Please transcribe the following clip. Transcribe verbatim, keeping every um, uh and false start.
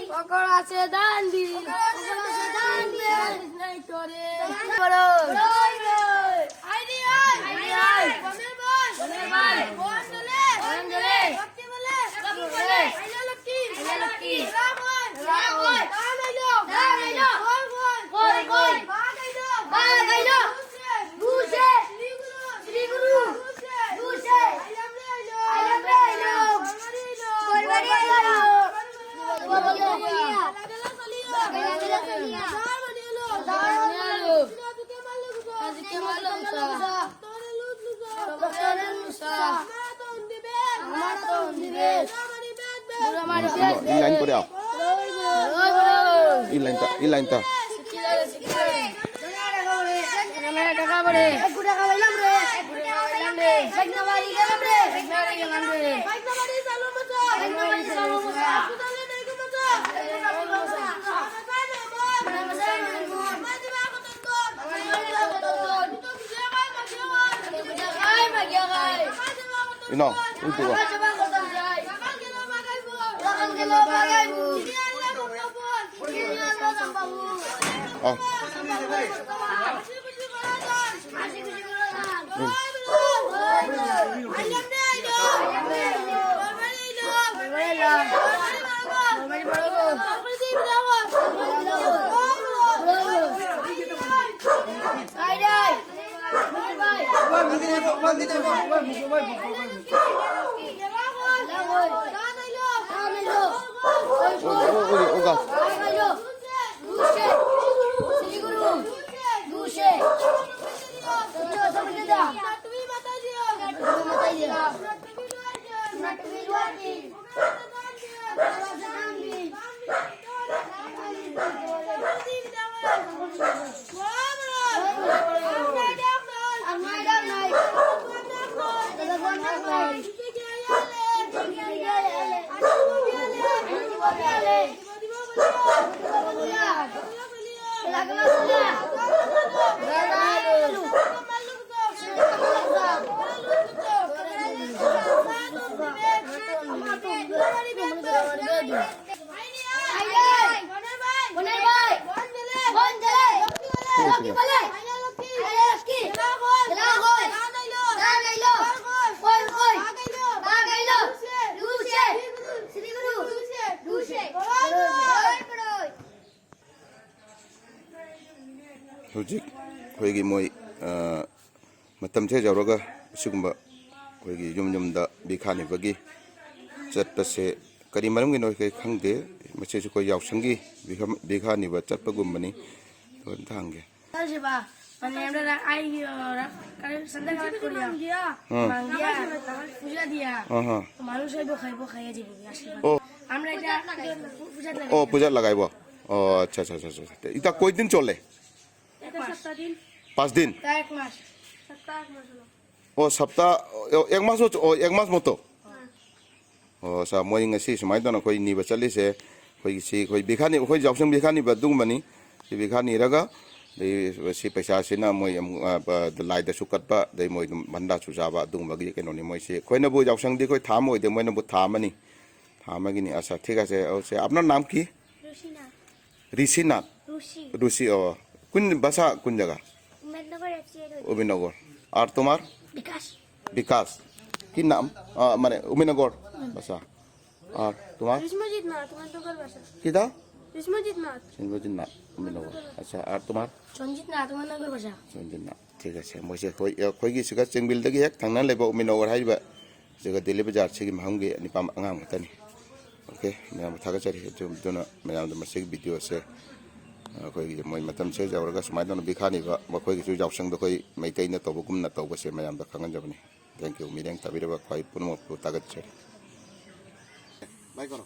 পকোড়া আছে দান দি। ইলাইন করে আও। ইলাইনটা, ইলাইনটা। Ino, ito ka. Oh. Hmm. Oga, oga, oga. ꯍꯧꯖꯤꯛ ꯑꯩꯈꯣꯏꯒꯤ ꯃꯣꯏ, ꯑ, ꯃꯇꯝꯁꯦ ꯌꯧꯔꯒ ꯑꯁꯤꯒꯨꯝꯕ ꯑꯩꯈꯣꯏꯒꯤ ꯌꯨꯝ ꯌꯨꯝꯗ ꯕꯤꯈꯥ ꯅꯤꯕꯒꯤ ꯆꯠꯄꯁꯦ ꯀꯔꯤ ꯃꯔꯝꯒꯤꯅꯣ ꯑꯩꯈꯣꯏ ꯈꯪꯗꯦ꯫ ꯃꯁꯤꯁꯨ ꯑꯩꯈꯣꯏ ꯌꯥꯎꯁꯪꯒꯤ ꯕꯤꯈꯥ, ꯕꯤꯈꯥ ꯅꯤꯕ ꯆꯠꯄꯒꯨꯝꯕꯅꯤ꯫ ꯑꯗꯣ ꯑꯝꯇ ꯍꯪꯒꯦ꯫ ꯆꯠꯁꯤꯕ, ꯃꯅꯦꯝꯗ ꯑꯩꯒꯤ, ꯑ, ꯀꯔꯤ, ꯁꯟꯗ ꯈꯔ ꯀꯨꯔꯤꯌꯥ꯫ ꯎꯝ꯫ ꯃꯥꯡꯒꯤꯌꯥ꯫ ꯄꯨꯖꯥ ꯗꯤꯌꯥ꯫ ꯑꯍ꯫ মানুষ আইব, খাইব, খাইয়া দিব, আশীর্বাদ। ও। আমরা এটা পূ-, পূজাত লাগাই। ও, পূজাত লাগাইব। ও, আচ্ছা, আচ্ছা, আচ্ছা, আচ্ছা। এটা কয়দিন চলে? এক মাস। পাঁচ দিন? সপ্তাহ এক মাস। সপ্তাহ এক মাস হলো। ও, সপ্তাহ, ও, এক মাস হচ্ছে, ও, এক মাস মতো? হ্যাঁ। ꯑꯣ, ꯁꯥ, ꯃꯣꯏ ꯉꯁꯤ ꯁꯨꯃꯥꯏꯅ ꯇꯧꯅ ꯑꯩꯈꯣꯏ ꯅꯤꯕ ꯆꯠꯂꯤꯁꯦ, ꯑꯩꯈꯣꯏꯒꯤ ꯁꯤ, ꯑꯩꯈꯣꯏ ꯕꯤꯈꯥ ꯅꯤ-, ꯑꯩꯈꯣꯏ ꯌꯥꯎꯁꯪ ꯕꯤꯈꯥ ꯅꯤꯕ ꯑꯗꯨꯒꯨꯝꯕꯅꯤ꯫ ꯁꯤ ꯕꯤꯈꯥ ꯅꯤꯔꯒ, ꯑꯗꯩ ꯁꯤ ꯄꯩꯁꯥꯁꯤꯅ ꯃꯣꯏ ꯑꯃꯨꯛ, ꯑ, ꯄ-, ꯂꯥꯏꯗꯁꯨ ꯀꯠꯄ, ꯑꯗꯩ ꯃꯣꯏ ꯑꯗꯨꯝ ꯚꯟꯗꯥꯁꯨ ꯆꯥꯕ ꯑꯗꯨꯒꯨꯝꯕꯒꯤ ꯀꯩꯅꯣꯅꯤ꯫ ꯃꯣꯏꯁꯦ ꯑꯩꯈꯣꯏꯅꯕꯨ ꯌꯥꯎꯁꯪꯗꯤ ꯑꯩꯈꯣꯏ ꯊꯥ ꯑꯃ ꯑꯣꯏꯗꯦ, ꯃꯣꯏꯅꯕꯨ ꯊꯥ ꯑꯃꯅꯤ, ꯊꯥ ꯑꯃꯒꯤꯅꯤ꯫ ꯑꯁꯥ, ꯊꯤꯛ ꯑꯁꯦ, ꯑꯣ, ꯁꯦ, আপোনাৰ নাম কি? ঋষিনাথ। ঋষিনাথ। ঋষি। ঋষি, অ। কোন ভাষা, কোন জেগা? উমেদনগৰ এফ চি এ। উমেদনগৰ। আৰু তোমাৰ? বিকাশ। বিকাশ। কি নাম? অ, মানে, উমেদনগৰ ভাষা। আৰু তোমাৰ? বিশ্বজিৎ নাথ, উমেদনগৰ ভাষা। কি দা? বিশ্বজিৎ নাথ। বিশ্বজিৎ নাথ, উমেদনগৰ। আচ্ছা, আৰু তোমাৰ? সঞ্জিত নাথ, উমেদনগৰ ভাষা। সঞ্জিত নাথ। ꯁꯤꯒꯁꯦ ꯃꯣꯏꯁꯦ ꯑꯩꯈꯣꯏ ꯑꯩꯈꯣꯏꯒꯤ ꯁꯤꯒ ꯆꯤꯡꯕꯤꯜꯗꯒꯤ ꯍꯦꯛ ꯊꯪꯅꯅ ꯂꯩꯕ ꯎꯃꯤꯅꯧꯒꯔ ꯍꯥꯏꯔꯤꯕ ꯁꯤꯒ ꯗꯤꯜꯂꯤ ꯕꯖꯥꯔꯁꯤꯒꯤ ꯃꯐꯝꯒꯤ ꯅꯤꯄꯥ ꯑꯉꯥꯡ ꯉꯥꯛꯇꯅꯤ꯫ ꯑꯣꯀꯦ, ꯃꯌꯥꯝꯕꯨ ꯊꯥꯒꯠꯆꯔꯤ꯫ ꯑꯗꯨ- ꯑꯗꯨꯅ ꯃꯌꯥꯝꯗ ꯃꯁꯤꯒꯤ ꯚꯤꯗꯤꯑꯣꯁꯦ ꯑꯩꯈꯣꯏꯒꯤ ꯃꯣꯏ ꯃꯇꯝꯁꯦ ꯌꯧꯔꯒ ꯁꯨꯃꯥꯏꯅ ꯇꯧꯅ ꯕꯤꯈꯥꯅꯤꯕ ꯃꯈꯣꯏꯒꯤꯁꯨ ꯌꯥꯎꯁꯪꯗ ꯑꯩꯈꯣꯏ ꯃꯩꯇꯩꯅ ꯇꯧꯕꯒꯨꯝꯅ ꯇꯧꯕꯁꯦ ꯃꯌꯥꯝꯗ ꯈꯪꯍꯟꯖꯕꯅꯤ꯫ Thank you꯫ ꯃꯤꯠꯌꯦꯡ ꯇꯥꯕꯤꯔꯕ ꯈ꯭ꯋꯥꯏ ꯄꯨꯝꯅꯃꯛꯄꯨ ꯊꯥꯒꯠꯆꯔꯤ꯫ ꯚꯥꯏ ꯀꯧꯔꯣ꯫